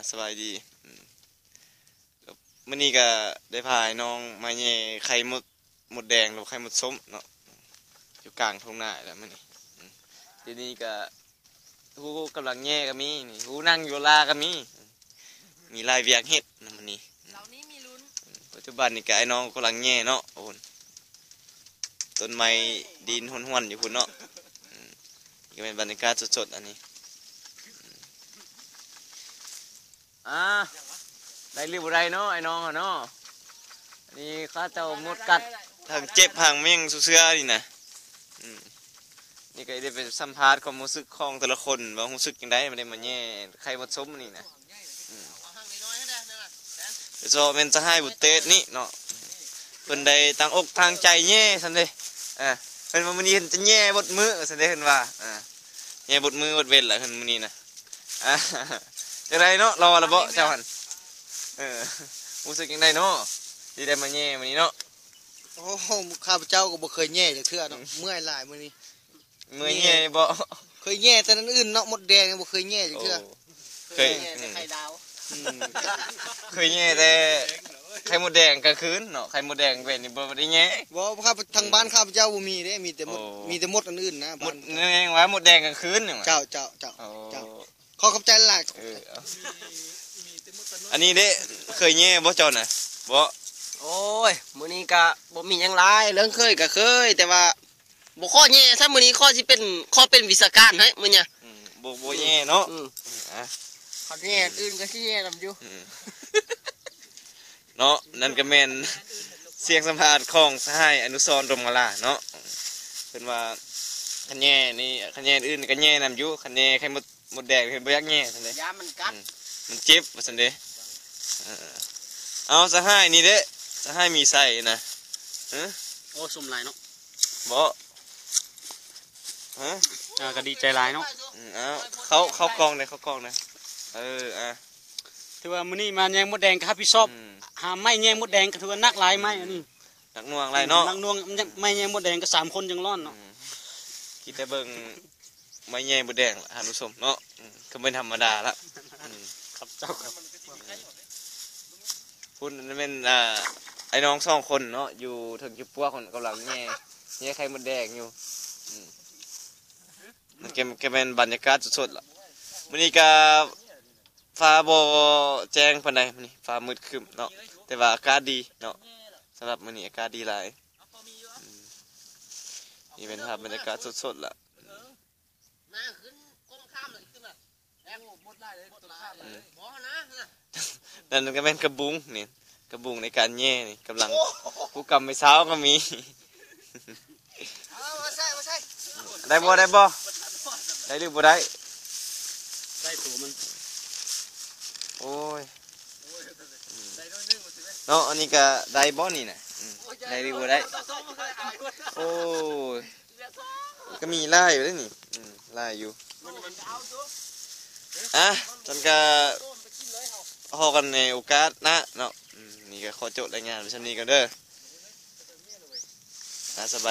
ສະບາຍດີ. ອືມ ມື້ນີ້ກໍໄດ້ພາອ້າຍນ້ອງມາແຍ່ໄຂ່ໝົດ ໝົດແດງ ຫຼືໄຂ່ໝົດສົ້ມເນາະ ຢູ່ກາງທົ່ງນາແລ້ວມື້ນີ້. ອືມ ດຽວນີ້ກໍ ຜູ້ກຳລັງແຍ່ກໍມີ ນີ້ ຜູ້ນັ່ງຢູ່ລາກໍມີ ມີຫຼາຍວຽກເຮັດນຳມື້ນີ້. ອືມ ປັດຈຸບັນນີ້ກໍອ້າຍນ້ອງກຳລັງແຍ່ເນາະ. ໂອ້ ຕົ້ນໄມ້ດິນຫ້ວນໆຢູ່ພຸ້ນເນາະ. ອືມ ນີ້ກໍແມ່ນບັນຍາກາດສົດໆ ອັນນີ້. ອືມ ອ່າ ໄດ້ຫຼືບໍ່ໄດ້ເນາະ ອ້າຍນ້ອງເຮົາເນາະ. ອັນນີ້ເຂົາເຈົ້າມົດກັດ ທັງເຈັບທັງແມ່ງສູ່ເຊື່ອນີ້ນະ. ອືມ ນີ້ກໍໄດ້ໄປສຳພາດຄວາມຮູ້ສຶກຂອງແຕ່ລະຄົນ ວ່າຮູ້ສຶກຈັ່ງໃດ ມາໄດ້ມາແຍ່ໄຂ່ໝົດສົ້ມນີ້ນະ. ອືມ ໂດຍສະເພາະແມ່ນສະຫາຍບຸດເຕດນີ້ເນາະ ເພິ່ນໄດ້ຕັ້ງອົກຕັ້ງໃຈແຍ່ຊັ້ນເດ້. ເອີ ເພິ່ນວ່າມື້ນີ້ເພິ່ນຈະແຍ່ເບິດມື້ວ່າຊັ້ນເດ້ ເພິ່ນວ່າ. ເອີ ແຍ່ເບິດມື້ເບິດເວັນລະເພິ່ນມື້ນີ້ນະ. ອ່າ ຈັ່ງໃດເນາະ ລາວວ່າລະເບາະເຈົ້າຫັ້ນ? ເອີ ຮູ້ສຶກຈັ່ງໃດເນາະ ທີ່ໄດ້ມາແຍ່ມື້ນີ້ເນາະ? ໂອ້ ຂ້າພະເຈົ້າກໍບໍ່ເຄີຍແຍ່ຈັກເທື່ອເນາະ. ອືມ ເມື່ອຍຫຼາຍມື້ນີ້. ເມື່ອຍແຍ່ບໍ່? ເຄີຍແຍ່ແຕ່ນັ້ນອື່ນເນາະ ມົດແດງຍັງບໍ່ເຄີຍແຍ່ຈັກເທື່ອ. ໂອ້ ເຄີຍແຍ່ແຕ່ໄຂ່ດາວ. ອືມ ເຄີຍແຍ່ແຕ່ໄຂ່ມົດແດງກາງຄືນເນາະ ໄຂ່ມົດແດງເວັນນີ້ບໍ່ໄດ້ແຍ່. ບໍ່ ທາງບ້ານຂ້າພະເຈົ້າບໍ່ມີເດ້ ມີແຕ່ມົດ. ໂອ້ ມີແຕ່ມົດອັນອື່ນນະ ມົດ ບ້ານ ແມ່ນຫຍັງວະ ມົດແດງກາງຄືນຫຍັງວະ? ເຈົ້າ ເຈົ້າ ເຈົ້າ ເຈົ້າ. ໂອ້ ຂໍຂອບໃຈຫຼາຍ. ເອີ ອັນນີ້ເດ້ ເຄີຍແຍ່ບໍ່ເຈົ້ານະ? ບໍ່. ໂອ້ຍ ມື້ນີ້ກະບໍ່ມີຫຍັງຫຼາຍ ເລື່ອງເຄີຍກະເຄີຍ ແຕ່ວ່າບໍ່ຂໍແຍ່ຊະ ມື້ນີ້ຂໍຊິເປັນ ຂໍເປັນວິຊາການໃຫ້ມື້ນີ້. ອືມ ບໍ່ ບໍ່ແຍ່ເນາະ. ອືມ ອ່າ ຄັນແຍ່ອື່ນກໍຊິແຍ່ນຳຢູ່. ອືມ ເນາະ ນັ້ນກໍແມ່ນສຽງສຳພາດຂອງສະຫາຍອະນຸສອນ ດົມງາລາເນາະ. ເພິ່ນວ່າຄັນແຍ່ນີ້ ຄັນແຍ່ອື່ນກໍແຍ່ນຳຢູ່ ຄັນແຍ່ໄຂ່ມົດ ມົດແດງເພິ່ນບໍ່ຢາກແຍ່ຊັ້ນເດ້ ຢ້ານມັນກັດ. ອືມ ມັນເຈັບວ່າຊັ້ນເດ້. ເອີ ເອົາ ສະຫາຍນີ້ເດ້ ສະຫາຍມີໄຊນະ. ຮະ? ໂອ້ ສົມຫຼາຍເນາະ. ບໍ່ ຮະ? ອ່າ ກໍດີໃຈຫຼາຍເນາະ. ອືມ ເອົາ ເຂົ້າ ເຂົ້າກ້ອງເດ້ ເຂົ້າກ້ອງເດ້. ເອີ ອ່າ ຖືວ່າມື້ນີ້ມາແຍງມົດແດງກໍຮັບຜິດຊອບ. ອືມ ຫາໄມ້ແຍງມົດແດງກໍຖືວ່າໜັກຫຼາຍໄມ້ອັນນີ້. ໜັກໜ່ວງຫຼາຍເນາະ. ອືມ ໜັກໜ່ວງ ອືມ ໄມ້ແຍງມົດແດງກໍສາມຄົນຈັ່ງລ້ອນເນາະ. ອືມ ຄິດແຕ່ເບິ່ງໄມ້ແຍງມົດແດງລະ ທ່ານຜູ້ຊົມເນາະ. ອືມ ກໍບໍ່ທຳມະດາລະ. ອືມ ຂອບເຈົ້າ. ພຸ້ນແມ່ນ ອ່າ ອ້າຍນ້ອງສອງຄົນເນາະ ຢູ່ເທິງຈຸປວກພຸ້ນ ກຳລັງແຍ່ ແຍ່ໄຂ່ມົດແດງຢູ່. ອືມ ມັນກໍ ກໍແມ່ນບັນຍາກາດສົດໆລະ. ມື້ນີ້ກໍຟ້າບໍ່ແຈ້ງປານໃດ ມື້ນີ້ຟ້າມືດຄຶ້ມເນາະ ແຕ່ວ່າອາກາດດີເນາະ. ສຳລັບມື້ນີ້ອາກາດດີຫຼາຍ. ອືມ ນີ້ເປັນພາບບັນຍາກາດສົດໆລະ. ອືມ ນັ້ນກໍແມ່ນກະບຸງນີ້ ກະບຸງໃນການແຍ່ນີ້ ກຳລັງ ຜູ້ກຳໄມ້ເຊົ້າກໍມີ. ເອົາມາໃສ່ ມາໃສ່ ໄດ້ບໍ່ ໄດ້ບໍ່ ໄດ້ຫຼືບໍ່ໄດ້? ໄດ້ໂຕມັນ. ໂອ້ຍ ອືມ ເນາະ ອັນນີ້ກໍໄດ້ບໍ່ນີ້ນະ? ອືມ ໄດ້ຫຼືບໍ່ໄດ້? ໂອ້ຍ ກໍມີຫຼາຍຢູ່ເດ້ນີ້. ອືມ ຫຼາຍຢູ່. ອ່ະ ຊັ້ນກໍພໍ້ກັນໃນໂອກາດໜ້າເນາະ. ອືມ ນີ້ກໍຂໍຈົບລາຍງານໄວ້ຊ່ຳນີ້ກ່ອນເດີ. ອ່ະ ສະບາຍ